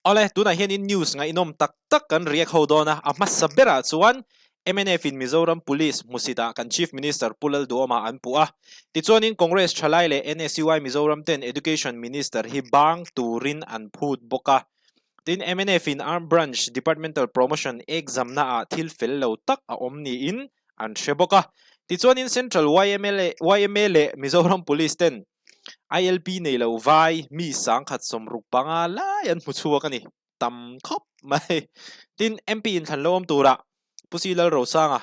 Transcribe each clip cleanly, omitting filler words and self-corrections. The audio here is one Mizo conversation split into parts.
Awle, tunah hianin news ngaihnawm tak tak kan react ho dawn a, a hmasa berah chuan mnf in Mizoram Police hmusitah kan Chief Minister Pu Lalduhawma an puh a. Tichuanin Congress thalai leh NSUI Mizoram ten Education Minister hi bang turin an phut bawk a. Tin, mnf in Armed Branch Departmental Promotion exam-na ah thil fel lo tak a awm niin an hre bawk a. Tichuanin Central yma leh Mizoram Police ten ILP nei lo vai mi 1075 lai an hmu chhuak a ni. Tam khawp mai. Tin, MP inthlan lo awm turah Pu Si Lalrosanga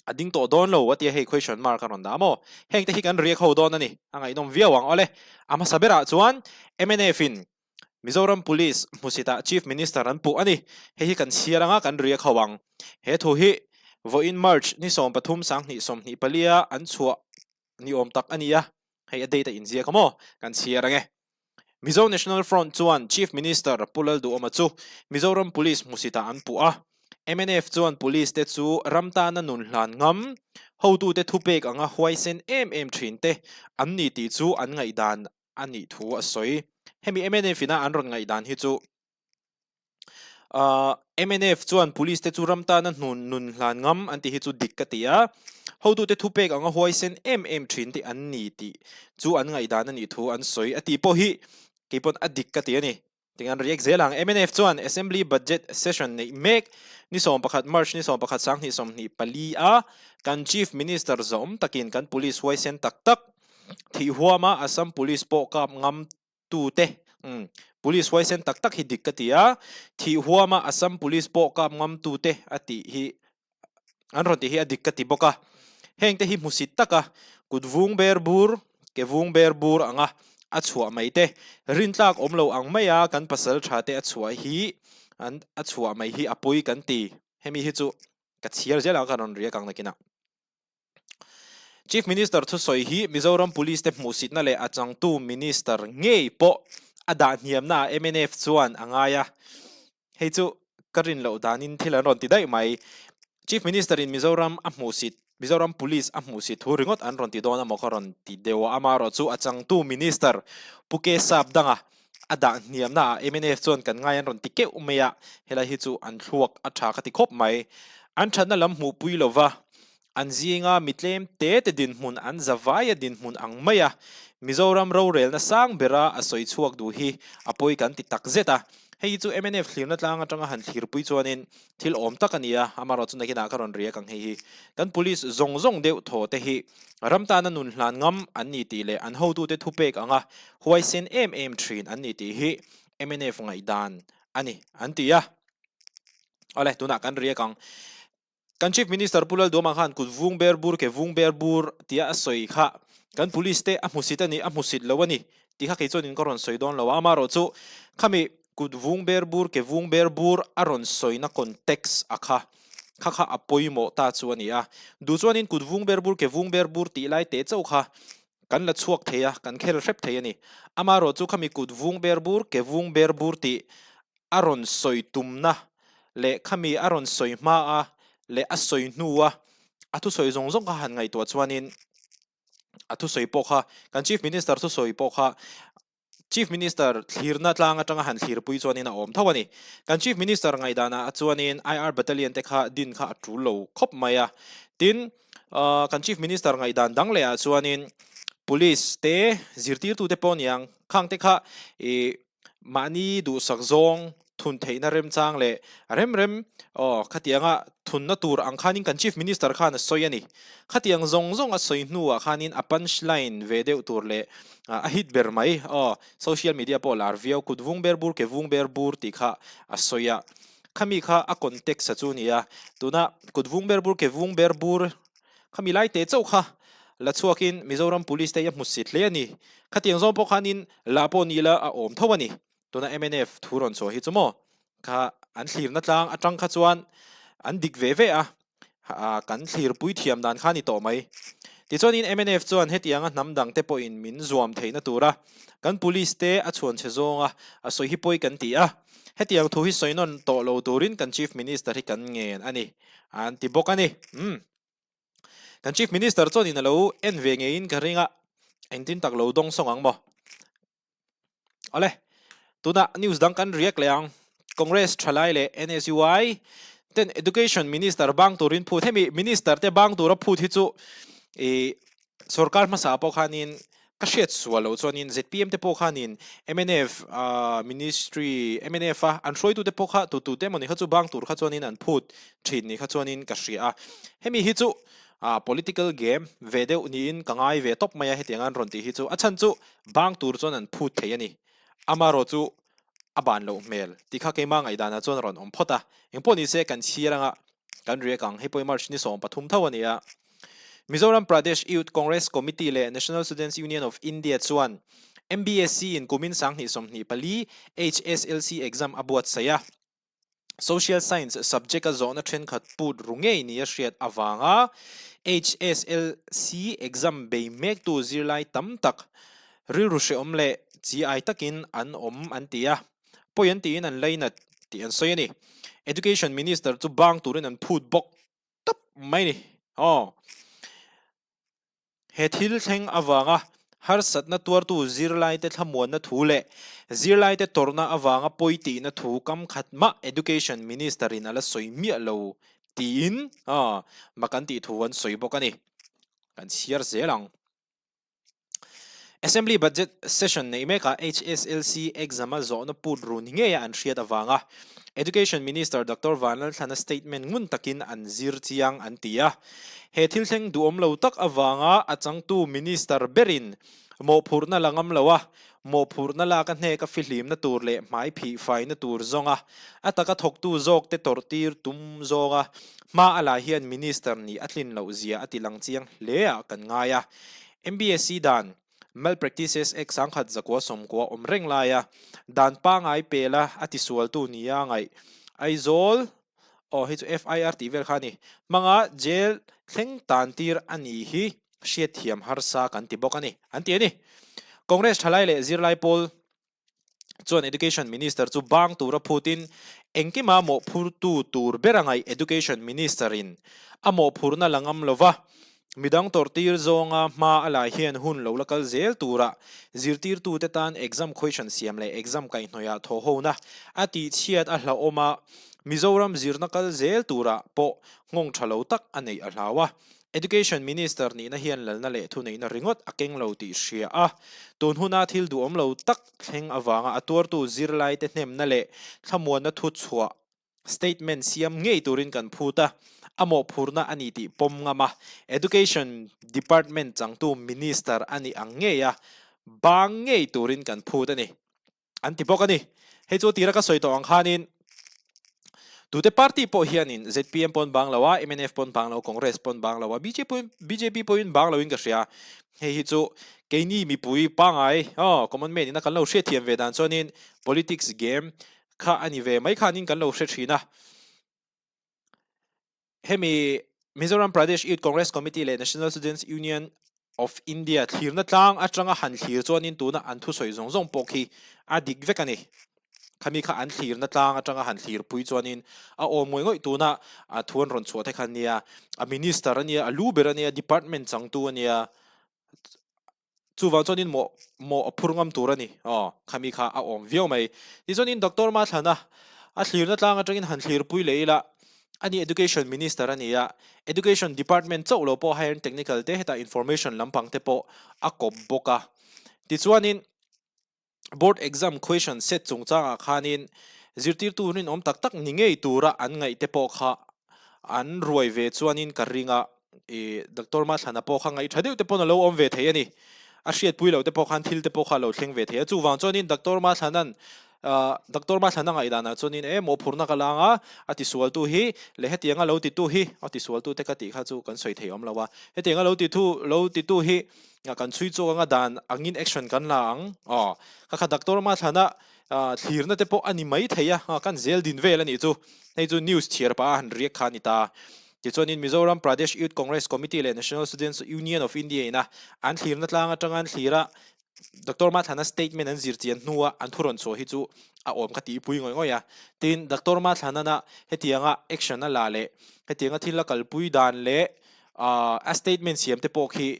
a ding tawh dawn lo a tia hei question mark a rawn dah maw? Heng te hi kan riak ho dawn a ni. A ngaihnawm viau ang. Awle, a hmasa berah chuan mnf in Mizoram Police hmusitah Chief Minister an puh a ni. Hei hi kan chhiar anga kan riak ho ang. He thu hi vawiin March ni 13 2024 a an chhuah ni awm tak a ni a, hei a date a inziak a maw? Kan chhiar ang e. Mizo National Front chuan Chief Minister Pu Lalduhawma chu Mizoram Police hmusitah an puh a. Mnf chuan Police te chu ram tana nun hlan ngam, hotute thupek anga huaisen em em thin te an ni tih chu an ngaihdan a nih thu a sawi. Hemi mnf ina an rawn ngaihdan hi chu Ahh mnf chuan police te chu ram tana hnun nun hlan ngam an tih hi chu dik ka ti a, hotute thupek anga huaisen em em thin te an ni tih chu an ngaihdan a nih thu an sawi a tih pawh hi keipawn a dik ka ti a ni. Tingan react zel ang. Mnf chuan Assembly Budget Session neih mek ni 11 March ni 11 sanghnih 24 a kan Chief Minister zawm takin kan police huaisen tak tak thih huama Assam Police pawh kap ngam tute umm police huaisen tak tak hi dik ka ti a, thih huama Assam police pawh kap ngam tute a tih hi an rawn tih hi a dik ka ti bawk a, heng te hi hmusit taka kut vung ber bur ke vung ber bur anga a chhuah mai te rintlak awm lo ang maia kan pasal tha te a chhuah hi an a chhuah mai hi a pawi kan ti, hemi hi chu ka chhiar zel ang ka rawn riak ang nakinah. Chief Minister thusawi hi Mizoram Police te hmuhsitna leh a changtu Minister ngei pawh a dah hniamnaah mnf chuan a ngai a. Hei chu ka rin loh danin thil an rawn ti daih mai. Chief Minister in Mizoram a hmuhsit, Mizoram Police a hmuhsit thu ringawt an rawn ti dawn amaw ka rawn ti deuh a, amaherawhchu a changtu Minister Pu K Sap danga a dah hniamnaah mnf chuan kan ngai an rawn ti keuh mai a, helai hi chu an thluak a tha ka ti khawp mai. An thatna lam hmuhpui lova An zinga mi tlem te te dinhmun an za vaia dinhmun ang mai a, Mizoram rorelna sang bera a sawi chhuak duh hi a pawi kan ti tak zet a. Hei hi chu mnf thlirna tlang atanga han thlirpui chuanin thil awm tak a ni a, amaherawh chu nakinah ka rawn riak ang hei hi. Kan police zawng zawng deuh thaw te hi ram tana nun hlan ngam an ni tih leh an hotute thupek anga huaisen em em thin an ni tih hi mnf ngaihdan a ni an ti a. Awle, tunah kan riak ang. Kan Chief Minister Pu Lalduama khan kut vung ber bur ke vung ber bur tia a sawi kha kan police te a hmusit a ni, a hmusit lo a ni tih kha kei chuanin ka rawn sawi dawn lo a, amaherawhchu khami kut vung ber bur ke vung ber bur a rawn sawina context a kha kha kha a pawimawh ta chu a ni a, duh chuanin kut vung ber bur ke vung ber bur tih lai teh chauh kha kan la chhuak thei a, kan khel hrep thei a ni. Amaherawhchu khami kut vung ber bur ke vung ber bur tih a rawn sawi tumna leh khami a rawn sawi hma a leh a sawi hnu a a thusawi zawng zawng kha han ngaihtuah chuanin a thusawi pawh kha kan Chief Minister thusawi pawh kha Chief Minister thlirna tlang atanga han thlirpui chuanin a awm tho a ni. Kan Chief Minister ngaihdanah chuanin IR Battalion te kha din kha a tul lo khawp mai a. Tin, kan Chief Minister ngaihdan dang lehah chuanin Police te zirtirtute pawh niang khang te kha ih Mahni duhsak zawng thun theihna remchang leh rem rem aw khatianga thunna tur ang khanin kan Chief Minister khan a sawi a ni. Khatiang zawng zawng a sawi hnuah khanin a punch line ve deuh tur leh a hit ber mai aw social media pawh lar viau kut vung ber bur ke vung ber bur tih kha a sawi a. Khami kha a context a chu a ni a, tuna kut vung ber bur ke vung ber bur Khami lai teh chauh kha la chhuakin Mizoram Police te hi a hmu sit hle a ni. Khatiang zawng pawh khanin la pawh ni ila a awm tho a ni. Tuna mnf thu rawn chhuah hi chu maw kha an thlirna tlang atang kha chuan an dik ve ve a, kan thlirpui thiam dan kha a ni tawh mai. Tichuanin mnf chuan hetianga hnam dang te pawhin min zuam theihna tura kan Police te a chhuan chhe zawnga a sawi hi pawi kan ti a. Hetiang thu hi sawi nawn tawh lo turin kan Chief Minister hi kan ngen a ni. An ti bawk a ni. Umm. Kan Chief Minister chuanin a lo en ve ngeiin ka ring a, engtin tak lo dawng sawng ang maw? Awle. Tunah news dang kan react leh ang. Congress thalai leh NSUI ten Education Minister bang turin phut. Hemi Minister te bang tura phut hi chu ih sorkar hmasa pawh khanin ka hriat sual loh chuanin zpm te pawh khanin mnf Ministry mnf a an hruaitu te pawh kha tu tu te emawni kha chu bang tur kha chuanin an phut thin ni kha chuanin ka hria a. Hemi hi chu political game ve deuh niin ka ngai ve tawp mai a hetiang an rawn tih hi chu. A chhan chu bang tur chuan an phut thei a ni. Amarawh chu a ban loh hmel tih kha keimah ngaihdanah chuan a rawn awm phawt a. Engpawh ni se kan chhir anga kan riak ang. Hei pawh hi March ni 13 tho a ni a. Mizoram Pradesh Youth Congress Committee leh National Students Union of India chuan MBSC in kumin 2024 HSLC exam a buatsaih a. Social Science subject-a zawhna thenkhat put ru ngei nia hriat avanga HSLC exam bei mektu zirlai tam tak rilru hrehawm leh chi ai takin an awm an ti a, pawi an tiin an lainat tih an sawi a ni. Education Minister chu bang turin an phut bawk tawp mai a ni. Aw. He thil thleng avanga harsatna tuartu zirlaite thlamuanna thu leh zirlaite tawrhna avanga pawi tihna thu kam khat mah Education Minister-in a la sawi miah lo tiin mak an tih thu an sawi bawk a ni. Kan chhiar zel ang. Assembly Budget Session neih mekah HSLC exam-a zawhna put ru ni ngeia an hriat avanga Education Minister Doctor Vanlalthlana statement ngun takin an zir chiang an ti a. He thil thleng duhawm lo tak avanga a changtu Minister berin mawhphurhna la ngam lo a, mawhphurhna lak a hnek a fihlimna tur leh hmai phih faina tur zawnga a taka thawktu zawkte tawrhtir tum zawnga hma a la hian Minister nih a tlin loh zia a ti lang chiang hle ah kan ngai a. MBSC dan, Malpractices Act 1990 awm reng laia dan pangai pela a tisualtu nia ngaih Aizawl, aw hei chu FIR tih vel kha a ni, hmanga jail thleng tan tir a ni hi hriatthiam harsa kan ti bawk a ni, an ti a ni. Congress thalai leh zirlai pawl chuan Education Minister chu bang tura phutin engkima mawhphurtu tur ber a ngaih Education Minister-in a mawhphurna la ngam lova, midang tawrhtir zawnga hma a la hian hun lo la kal zel tura zirtirtute tan exam question siam leh exam kaihhnawihah thawhhona a tihchhiat a hlauhawm a, Mizoram zirna kal zel turah pawh nghawng tha lo tak a neih a hlau a. Education Minister nihna hian lalna leh thuneihna ringawt a keng lo tih hria a, tun huna thil duhawm lo tak thleng avanga a tuartu zirlaite hnemna leh thlamuanna thuchhuah, statement, siam ngei turin kan phut a, a mawhphurhna a ni tih pawm ngam a, Education Department changtu Minister a nih ang ngei a, bang ngei turin kan phut a ni. An ti bawk a ni. Hei chu tira ka sawi tawh ang khanin tute party pawh hianin zpm pawn bang lo a, mnf pawn bang lo, Congress pawn bang lo a, bjp pawhin bang loin ka hria. Hei hi chu keini mipui pangai aw common man ina kan lo hriatthiam ve dan chuanin politics game kha a ni ve mai khanin kan lo hre thin a. Hemi Mizoram Pradesh Youth Congress Committee leh National Students Union of India thlirna tlang atanga han thlir chuanin tuna an thusawi zawng zawng pawh khi a dik vek a ni. Khami kha an thlirna tlang atanga han thlirpui chuanin a awm ngawih ngawih tuna a thu an rawn chhuah te kha ania, a minister ania, a lu ber ania, department changtu ania, Chuvang chuanin mawh mawh a phur ngam tur a ni. Aw, khami kha a awm viau mai. Tichuanin Doctor Mathlana a thlirna tlang atangin han thlirpui leh ila, ani Education Minister a ni a, Education Department chauh lo pawh Higher and Technical te hetah Information lampang te pawh a kawp bawk a. Tichuanin. Board exam question set chungchangah khanin zirtirtu rinawm tak tak ni ngei tura an ngaih te pawh kha an ruai ve chuanin ka ring a, ih Doctor Mathlana pawh kha ngaih tha deuh te pawn a lo awm ve thei a ni. A hriatpui loh te pawh khan thil te pawh kha a lo thleng ve thei a, chuvang chuanin Doctor Mathlana'n ah Doctor Mathlana ngaihdanah chuanin e mawhphurhna ka lang a, a tisualtu hi leh hetianga lo titu hi a tisualtu te ka tih kha chu kan sawi thei awm lo a, hetianga lo titu lo titu hi Nga kan chhui chawk anga dan angin action kan la ang aw. Kha kha doctor Mathlana thlirna te pawh a ni mai thei a, kan zel din vel a nih chu. Hei chu news chhiar pah a han riak kha a ni ta. Tichuanin Mizoram Pradesh Youth Congress Committee leh National Students Union of India ina an thlirna tlang atanga an thlir a, Doctor Mathlana statement an zir chian hnua an thu rawn chhuah hi chu a awm kha tihpui ngawih ngawih a. Tin, Doctor Mathlanana hetianga action a la leh hetianga thil a kalpui dan leh a statement siam te pawh khi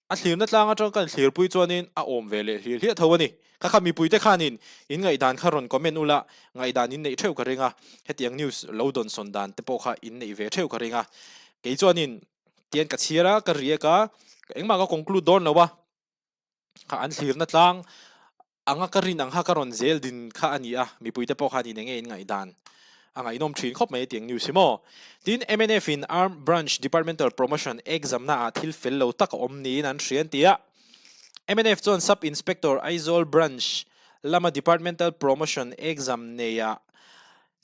a thlirna tlang atang kan thlirpui chuanin a awm ve leh hliah hliah tho a ni. Kha kha mipuite khanin in ngaihdan kha rawn comment ula, ngaihdan in neih theuh ka ring a, hetiang news lo dawnsawn dan te pawh kha in neih ve theuh ka ring a. Kei chuanin tian ka chhiar a, ka riak a, engmah ka conclude dawn lo a, kha an thlirna tlang anga ka rin ang kha ka rawn zel din kha a ni a, mipuite pawh khan in enge in ngaihdan a ngaihnawm thin khawp mai tiang news hi maw. Tin, mnf in Armed Branch Departmental Promotion exam na ah thil fel lo tak a awm niin an hria an ti a, mnf chuan Sub Inspector Aizawl Branch lama Departmental Promotion exam neia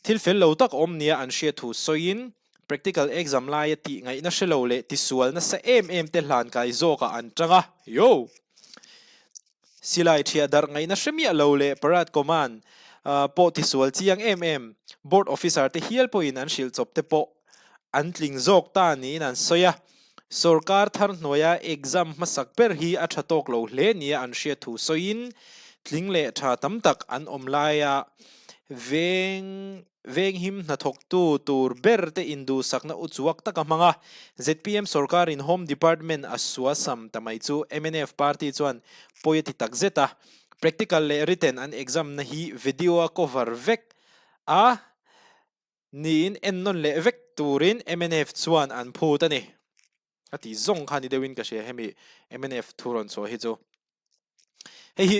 Thil fel lo tak awm nia an hriat thu sawiin, practical exam laia tih ngaihna hre lo leh tisual nasa em em te hlan kai zawkah an tang a, yo! Silai thiah darh ngaihna hre miah lo leh parade command pawh tisual chiang em em board officer te hial pawhin an hrilh chawp te pawh an tling zawk ta niin an sawi a. Sorkar thar hnuaia exam hmasak ber hi a tha tawk lo hle nia an hriat thu sawiin, tling leh tha tam tak an awm laia veng venghim hnathawktu tur ber te induhsakna uchuak taka hmang a. Zpm sorkarin Home Department a suasam ta mai chu mnf party chuan pawi a ti tak zet a, practical leh written an exam na hi video a cover vek a. Niin ennawn leh vek turin mnf chuan an phut a ni. A ti zawng kha ni deuhin ka hria hemi mnf thu rawn chhuah hi chu. Hei hi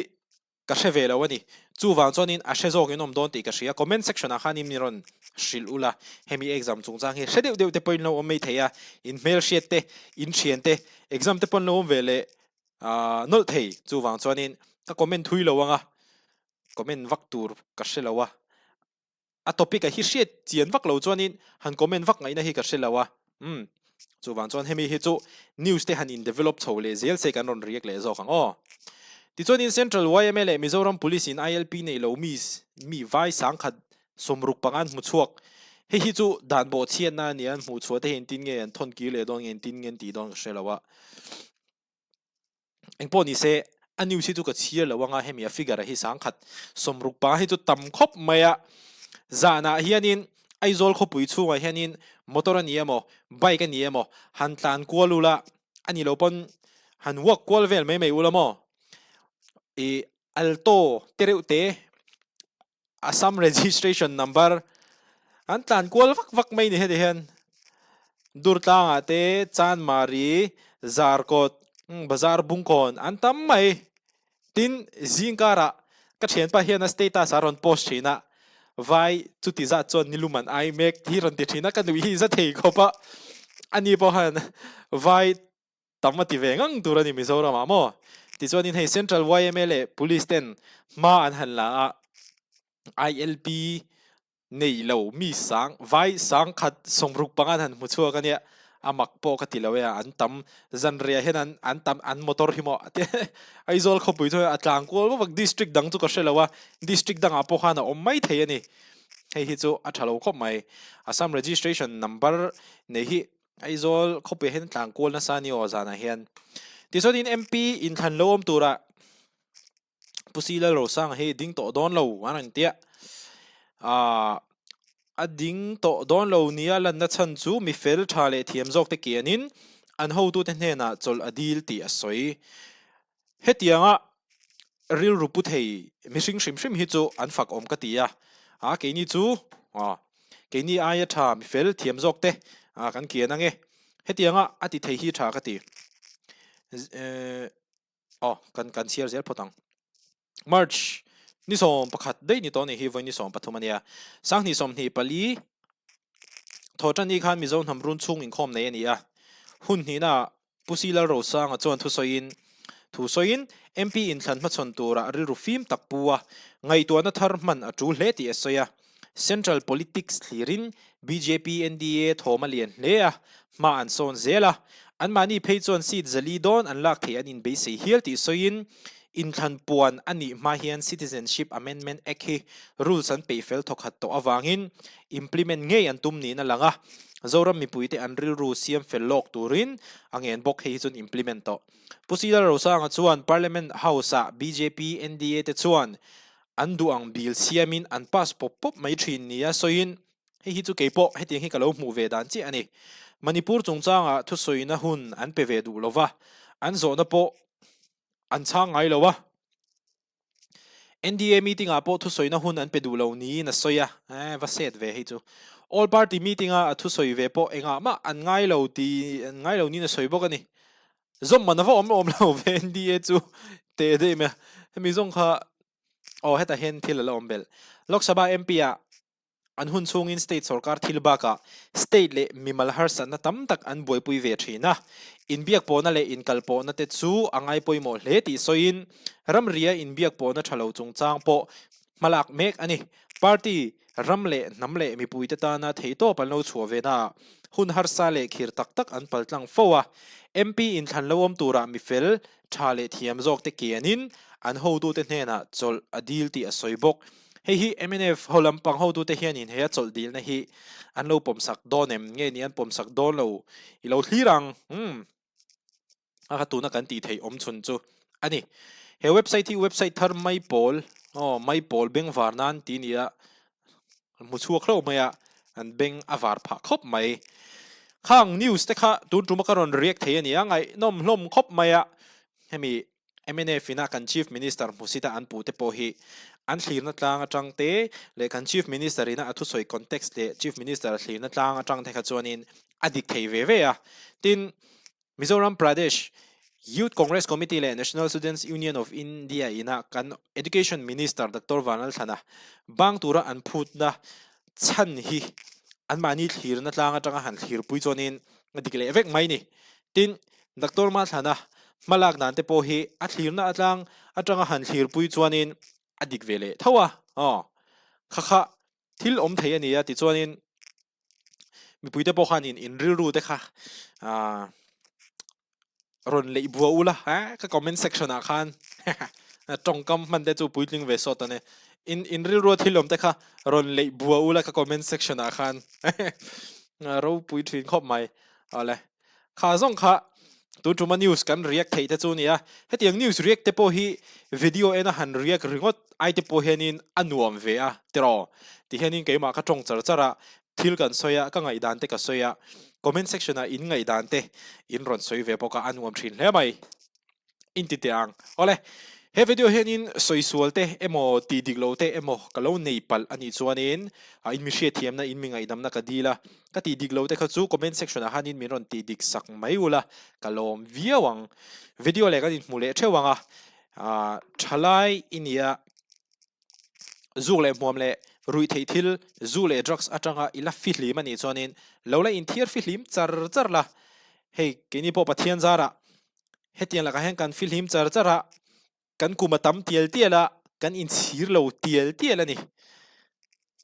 ka hre ve lo a ni. Chuvang chuanin a hre zawkin awm dawn tih ka hria. Comment section ah khanin min rawn hrilh ula. Hemi exam chungchang hi hre deuh deuh te pawhin lo awm mai thei a. In hmelhriat te, in thian te, exam te pawh an lo awm ve leh nawlh thei. Chuvang chuanin ka comment thui lo ang a, comment vak tur ka hre lo a. A topic a hi hriat chian vak lo chuanin han comment vak ngaihna hi ka hre lo a, umm chuvang chuan hemi hi chu news te han in develop chho leh zel se kan rawn react leh zawk ang aw. Tichuanin Central yma leh Mizoram Police in ILP neih lo mi mi vai sangkhat sawmruk panga an hmu chhuak. Hei hi chu dan bawh chhiatna a nia an hmuh chhuah te hi engtin nge an thawn kir leh dawn nge engtin nge an tih dawn ka hre lo a. Engpawh ni se, a news hi chu ka chhiar lo anga hemi a figure hi sangkhat sawmruk panga hi chu tam khawp mai a. Zanah hianin Aizawl khawpui chhungah hianin motor a ni emaw bike a ni emaw han tlan kual ula a ni lo pawn han walk kual vel mai mai ula maw ih alto te reuh te Assam registration number an tlan kual vak vak mai ni heti hian Durtlangah te Chanmari Zarkawt Bazar Bungkawn an tam mai tin zingkarah ka thianpa hian a status a rawn post thin a vai chuti zat chuan nilum an ai mek tih hi rawn ti thin a ka nuih hi za thei khawp a ani pawh hian vai Tam a ti ve ngang tur a ni Mizoram ah maw? Tichuanin hei Central yma leh Police ten hma an han la a, ILP nei lo mi sang vai sang khat sawmruk panga an han hmu chhuak a nia, a mak pawh ka ti lo e a, an tam zanriah hian an an tam an motor hi maw Aizawl khawpui chu a tlang kual vak vak district dang chu ka hre lo a, district dangah pawh khan a awm mai thei a ni, hei hi chu a tha lo khawp mai. Assam registration number nei hi Aizawl khawpui hian tlang kual nasa a ni aw zanah hian. Tichuanin MP inthlan lo awm turah Pu Si Lalrosanga hi ding tawh dawn lo an rawn tia. Aaa a ding tawh dawn lo nia lanna chhan chu mi fel tha leh thiam zawk te kianin an hotute hnenah chawlh a dil tih a sawi. Hetianga rilru pu thei mihring hrim hrim hi chu an fak awm ka ti a, a keini chu aw keini aia tha mi fel thiam zawk te a kan kian ange hetianga a ti thei hi tha ka ti aw kan kan chhiar zel phawt ang. March ni 11 daih ni tawh a nih hi vawi ni 13 a nia sanghnih 24 thawhṭanni khan Mizo hnam run chhung inkhawm nei a ni a hun hnihna ah Pu Si Lalrosanga chuan thusawiin thusawiin MP inthlan hmachhawn turah rilru fim tak pu a, ngaihtuahna thar hman a tul hle tih a sawi a. Central politics thlirin bjp NDA thawm a lian hle a, hma an sawn zel a. Anmahni phei chuan seat zali dawn an lak theih an inbeisei hial tih sawiin inthlan puan a nih hma hian Citizenship Amendment Act hi rules an peih fel thawkhat tawh avangin implement ngei an tum niin a lang a, Zoram mipuite an rilru siam fel lawk turin a ngen bawk hei hi chuan implement tawh. Pu Sida Rosanga chuan Parliament House-ah bjp, NDA te chuan an duh ang bill siamin an pass pawp pawp mai thin nia sawiin hei hi chu keipawh hetiang hi ka lo hmuh ve dan chiah a ni. Manipur chungchangah thusawina hun an pe ve duh lova, an zawhna pawh an chhang ngai lo a. NDA meeting-ah pawh thusawina hun an pe duh lo niin a sawi a, eh va set ve hei chu. All party meeting-a a thusawi ve pawh engah mah an ngai lo ti an ngai lo niin a sawi bawk a ni. Zawm man a va awm awm lo ve NDA chu teh daih mai a, hemi zawng kha aw hetah hian thil a la awm belh. Lok Sabha MP-ah An hun chhungin state sorkar thil bakah state leh mimal harsatna tam tak an buaipui ve thin a, inbiak pawhna leh inkal pawhna te chu a ngai pawimawh hle tih sawiin ramria inbiak pawhna tha lo chungchang pawh hmalak mek a ni. Party, ram leh hnam leh mipuite tana theihtawp an lo chhuah ve naah hun harsa leh khir tak tak an paltlang fo a, MP inthlan lo awm turah mifel tha leh thiam zawk te kianin an hotute hnenah chawlh a dil tih a sawi bawk. Hei hi mnf ho lampang hotute hianin he a chawlh dilna hi an lo pawmsak dawn em? Nge ni an pawmsak dawn lo i lo thlir ang? Umm. A kha tuna kan tih theih awm chhun chu a ni. He website hi website thar mai pawl, aw mai pawl bengvar nan ti nia hmu chhuak hlauh mai a, an beng a var phah khawp mai. Khang news te kha tun tuma ka rawn react thei a ni a, ngaihnawm hlawm khawp mai a. Hemi mnf ina kan Chief Minister hmusita an puh te pawh hi an thlirna tlang atang te leh kan Chief Minister ina a thusawi context leh Chief Minister a thlirna tlang atang te kha chuanin a dik thei ve ve a. Tin, Mizoram Pradesh Youth Congress Committee leh National Students Union of India ina kan Education Minister Doctor Vanlalthlana bang tura an phutna chhan hi anmahni thlirna tlang atanga han thlirpui chuanin a dik leh vek mai ni. Tin, Doctor Mathlana hmalak dan te pawh hi a thlirna atlang atanga han thlirpui chuanin a dik ve leh tho a, aw kha kha thil awm thei a ni a tichuanin mipuite pawh khanin in rilru te kha ah rawn leih bua ula eh ka comment section ah khan tawngkam hman te chu puitling ve sawt a ni in in rilrua thil awm te kha rawn leih bua ula ka comment section ah khan ropui thin khawp mai awle Kha zawng kha tun tuma news kan react theih te chu a nia. Hetiang news react te pawh hi video ena han react ringawt ai te pawh hianin a nuam ve a tiraw? Ti hianin keimah ka tawng char char a, thil kan sawi a, ka ngaihdan te ka sawi a, comment section ah in ngaihdan te in rawn sawi ve bawk a, a nuam thin hle mai. Inti teh ang. Awle, he video hianin sawisual te emaw tih dik lo te emaw ka lo nei palh a nih chuanin in mi hriatthiamna in mi ngaihdamna ka dil a, ka tih dik lo te kha chu comment section ah hianin min rawn tih dik sak mai ula ka lawm viau ang. Video leh kan inhmu leh theuh ang a, ah thalai i nia zuk leh hmuam leh ruih theih thil zu leh drugs atanga i la fihlim a nih chuanin lo la inthiar fihlim char char la, hei keini pawh Pathian zarah Hetiang lakah hian kan fihlim char char a, kan kum a tam tial tial a, kan inchhir lo tial tial a ni.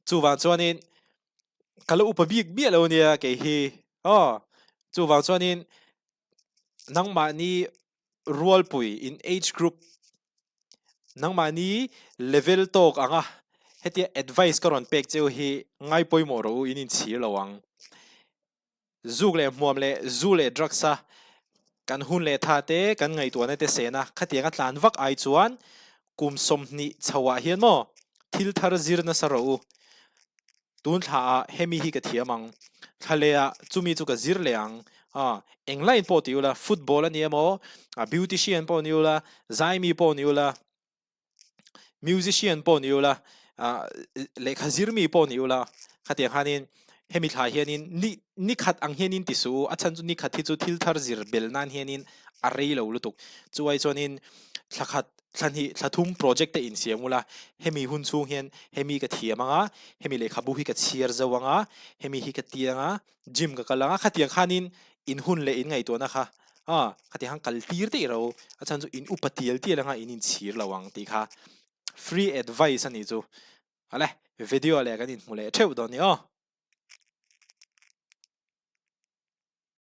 Chuvang chuanin ka la upa bik miah lo nia kei hi aw. Chuvang chuanin nangmahni rualpui in age group nangmahni level tawk anga hetia advice ka rawn pek cheu hi ngai pawimawh rawh u in inchhir lo ang. Zuk leh hmuam leh zu leh drugs a kan hun leh tha te kan ngaihtuahna te sena khatiang a tlan vak ai chuan kum 20 chho ah hian maw thil thar zir nasa rawh u. Tun thla ah hemi hi ka thiam ang, thla leh ah chumi chu ka zir leh ang a, eng line pawh ti ula football a ni emaw beautician pawh ni ula zaimi pawh ni ula musician pawh ni ula ah lehkha zir mi pawh ni ula khatiang khanin hemi thla hianin ni ni khat ang hianin ti suh u a chhan chu ni khat hi chu thil thar zir bel nan hianin a rei lo lutuk chuai chuanin thla khat thla hnih thla thum project te insiam ula hemi hun chhung hian hemi ka thiam anga hemi lehkhabu hi ka chhiar zo anga hemi hi ka ti anga Gym ka kal ang a, khatiang khanin in hun leh in ngaihtuahna kha a khatiang khan kal tir daih ro, a chhan chu in upa tial tial anga in inchhir lo ang tih kha free advice a nih chu. Awle, video leh kan inhmu leh theuh dawn ni aw.